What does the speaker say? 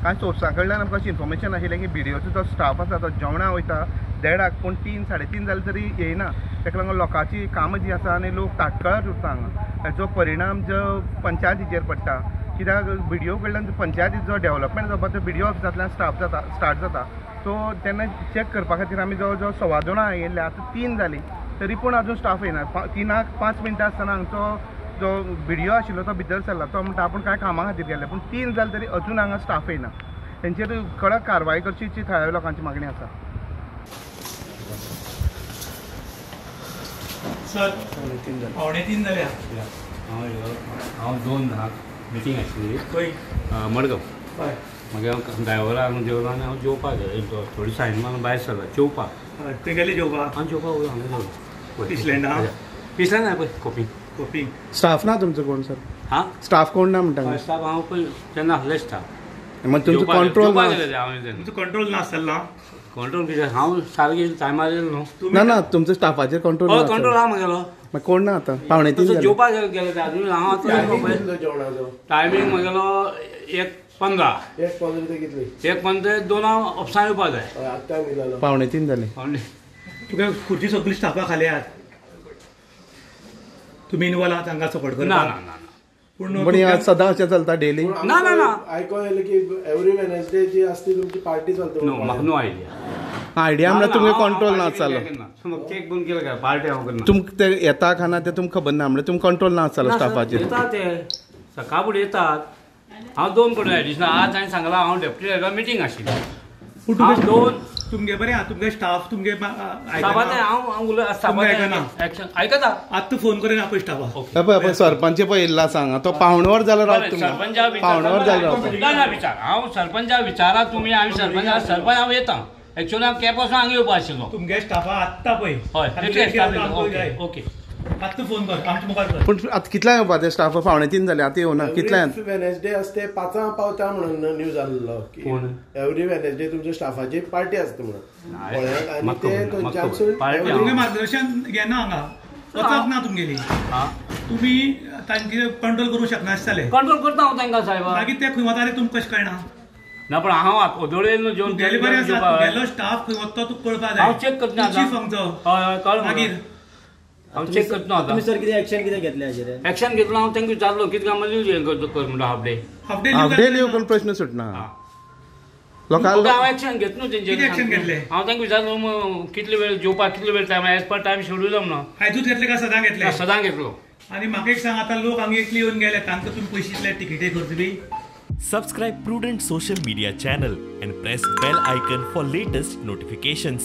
कांय सोर्सां कडल्यान आमकां अशें इन्फॉर्मेशन आशिल्लें की बीडीओचो जो स्टाफ आसा तो जेवणा वयता 1:30 पूण 3 साडे 3 जाले तरी येयना. ताका लागून लोकांची कामां जीं आसा आनी लोक ताटकळत उरता हांगा. हाचो परिणाम जो पंचायतीचेर पडटा, कित्याक बीडीओ कडल्यान पंचायतीचो जो डेवलपमेंट जावपाक तो बीडीओ ऑफिसांतल्यान स्टाफ जाता स्टार्ट जाता. सो तेन्ना चॅक करपा खातीर आमी जवळ जवळ 2:15 येयल्ले, आतां 3 जालीं तरी पूण अजून स्टाफ येना. 3:05 मिनटां आसतना हांगचो जो बीडीओ आशिल्लो तो भितर सरला, तो म्हणटा आपूण कांय कामां खातीर गेल्ले, पूण 3 जाले तरी अजून हांगा स्टाफ येना. तेंचेर कडक कारवाय करची जी थळाव्या लोकांची मागणी आसा. सर 2:45 जाल्या. हांव 2 मिटींग आशिल्ली खंय मडगांव. मागीर हांव ड्रायव्हरा हांगा जेवलो आनी हांव जेवपाक गेलो. थोडी सायन मारून भायर सरला जेवपाक. खंय गेले जेवपाक? हांव जेवपाक वयलो हांगा गेलो पिसलेंडा. पिसलेंडा पळय खोपी खोपी. स्टाफ ना तुमचो कोण सर? हां स्टाफ कोण ना म्हणटा? स्टाफ हांव पळय तेन्ना आसले स्टाफ. मग तुमचो कंट्रोल ना? तुमचो कंट्रोल ना आसलो? कंट्रोल कितें, हांव सारकें टायमार येयलो न्हू. ना ना तुमचो स्टाफाचेर कंट्रोल ना? कंट्रोल आहा म्हगेलो. मागीर कोण ना आतां 2:45 जेवपाक गेले अजून. हांव आतां टायमींग म्हगेलो 1:15. 1:15 ते कितली? 1:15 2 ऑफिसान येवपाक जाय. 2:45 जाले. तुका खुर्ची सगळी स्टाफा खाली आहात, तुमी इनवॉल्व आहात तांकां सपोर्ट करता? ना ना. पूण सदां अशें चलता डेली? ना ना ना. आयकोन येयलें की एवरी वेनसडे जी आसता तुमची पार्टी चलता. म्हाका नो आयडिया. आयडिया म्हणल्यार तुमकां कंट्रोल ना जालो. चेक बंद केलं काय पार्टी हांव करना. तुमकां ते येता खाना ते तुमकां खबर ना, म्हणल्यार तुमकां कंट्रोल ना जालो स्टाफाचेर. येता ते सकाळ फुडें येतात. हांव 2 कडेन एडिशनल आज हांवें सांगलां हांव डेप्युटी डायरेक्टर मिटींग आशिल्ली. पूण तुमगे बरें आहा, तुमगे स्टाफ तुमगे हांव आयकना आयकता. आत्तां फोन करून आपय स्टाफा. पळय सरपंच पळय येयल्लो सांगा तो 3:45 जालो रावता. 3:45 जालो रावता. ना विचार हांव सरपंचा विचारा तुमी. हांवें सरपंच सरपंच हांव येता. एक्चुअली हांव केपें वचून हांगा येवपा आशिल्लो. तुमगे स्टाफा आत्तां पळय. हय ओके आत्तां फोन कर आमच्या मुखार कर. पूण आतां कितल्यांक येवपा ते स्टाफ? 2:45 जाले आतां येवना. कितल्यांक? वेनसडे आसते 5 पावता म्हणून न्यूज आसलो. एवरी वेनसडे तुमच्या स्टाफाची पार्टी आसता म्हणून. आनी ते तुमगे मार्गदर्शन घेना हांगा वचप ना तुमगेली. तुमी तांचे कंट्रोल करूंक शकना जालें. कंट्रोल करता हांव तांकां साहेब. मागीर ते खंय वता ते तुमकां कशें कळना? ना पण हांव ओदोळ येयलो जेवन. तुगेलें बरें आसा, तुगेलो स्टाफ खंय वता तुका कळपा जाय. हांव चॅक करता. चीफ आमचो. हय हय कळ्ळें. मागीर हांव चॅक करता. तुमी सर कितें एक्शन कितें घेतलें हाचेर? एक्शन घेतलो हांव तांकां विचारलो कितें काय म्हणून हें कर म्हणटा half day. Half day leave करून प्रश्न सुटना लोकांक. हांव एक्शन घेतलो तेंचेर. कितें एक्शन घेतलें? हांव तांकां विचारलो कितले वेळ जेवपाक कितले वेळ time as per time schedule म्हणून. आयजूच घेतलें काय सदां घेतलें? सदां घेतलो. आनी म्हाका एक सांग, आतां लोक हांगा एकले येवन गेले तांकां तुमी पयशे दिले तिकेटी खर्च बी? Subscribe Prudent Social Media channel and press bell icon for latest notifications.